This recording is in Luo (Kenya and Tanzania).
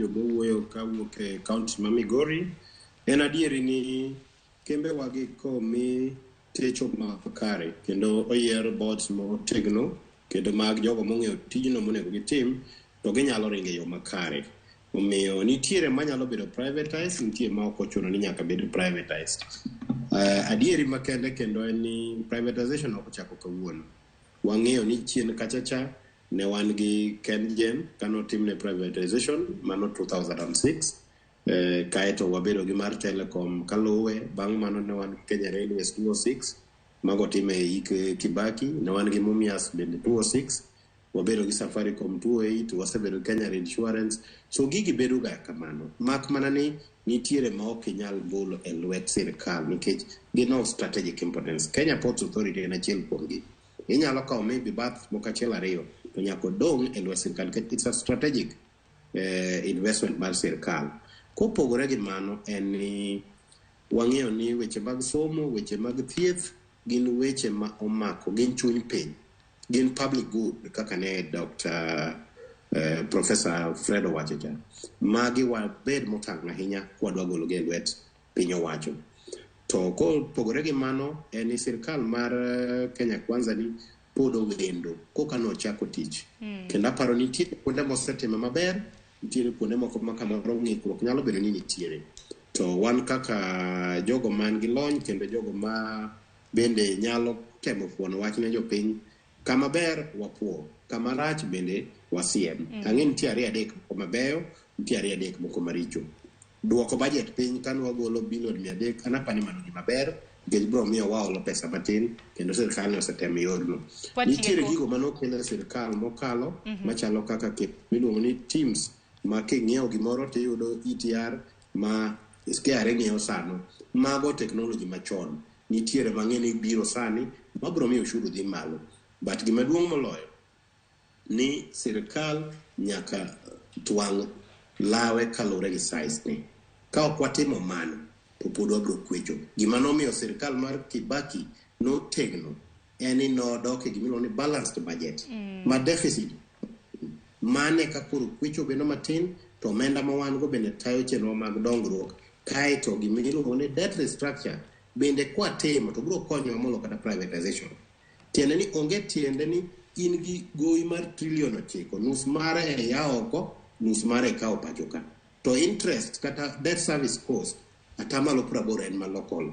jomowuoyo kawuok e kaunti ma Migori. En adieri ni kembewagi komi techo makare kendo oyier boards motegno kendo mag jogo mong'eyo tijno monego gitim, to ginyalo ringo e yo makare. Omiyo nitiere manyalo bedo privatized, nitie ma ok ochuno ni nyaka bed privatized. Adieri makende kendo en ni privatization ok ochako kawuono. Wang'eyo ni chien kacha cha ne wan gi KenGen kanotimne privatization mano 2006. Kaeto wabedo gi mar Telecom kaluwe, bang' mano ne wan gi Kenya Railways 2006, mago time e hik Kibaki, ne wan gi Mumias bende 2006, wabedo gi Safaricom 2008, wasebedo gi Kenya Insurance. So gigi bedo ga kamano, mak mana ni nitiere ma ok inyal golo e lwet sirikal nikech gin of strategic importance. Kenya Ports Authority en achiel kuomgi. Inyalo kawo maybe bath moko achiel ariyo to nyaka odong' e lwet sirikal nikech it's a strategic investment mar sirikal. Kopogore gi mano en ni wang'eyo ni weche mag somo, weche mag thieth gin weche ma omako, gin chuny piny, gin public good kaka ne Dr. Professor Fred owacho cha. Magi wabed motang' ahinya kwadwa gologi e lwet piny owacho. To kopogore gi mano en ni sirikal mar Kenya Kwanza ni pod owendo koka nochako tich. Kendo aparo ni nitie kuonde mosetime maber, nitiere kuonde moko ma kamoro ng'ikruok nyalo bedo ni nitiere. To wan kaka jogo man gi lony kendo jogo ma bende nyalo temo fuono wach ne jopiny, kama ber wapuo, kama rach bende wasiem. Ang'e nitie ariyo adek moko mabeyo, nitie ariyo adek moko maricho. Duoko budget piny kane wagolo bilion 300, an apani mano gima ber nikech biro miyo waolo pesa matin kendo sirikal ne osetemo yorno. Nitiere gigo manokel e sirikal mokalo machalo kaka miluongo ni TIMS ma king'iewo gimoro tiyudo ETR ma KRA ng'iewo sano. Mago technology machon. Nitiere mang'e ni biro sani mabiro miyo ushuru dhi malo. But gima duong' moloyo ni sirikal nyaka twang' lawe kaluwore gi size ne. Ka ok watimo mano to pod wabiro kwecho. Gima nomiyo sirikal mar Kibaki notegno en ni nodok e gimiluongo ni balanced budget ma deficit mane ka koro kwecho bedo matin to omenda ma wan go bende tayo chenro mag dongruok, kaeto gima iluongo ni debt restructure bende kwatimo to biro konyowa molo kata privatization. Tiende ni onge tiende ni in gi gowi mar trilion 9, nus mare e ya oko, nus mare ikawo pacho ka. To interest kata debt service cost 80% en ma local.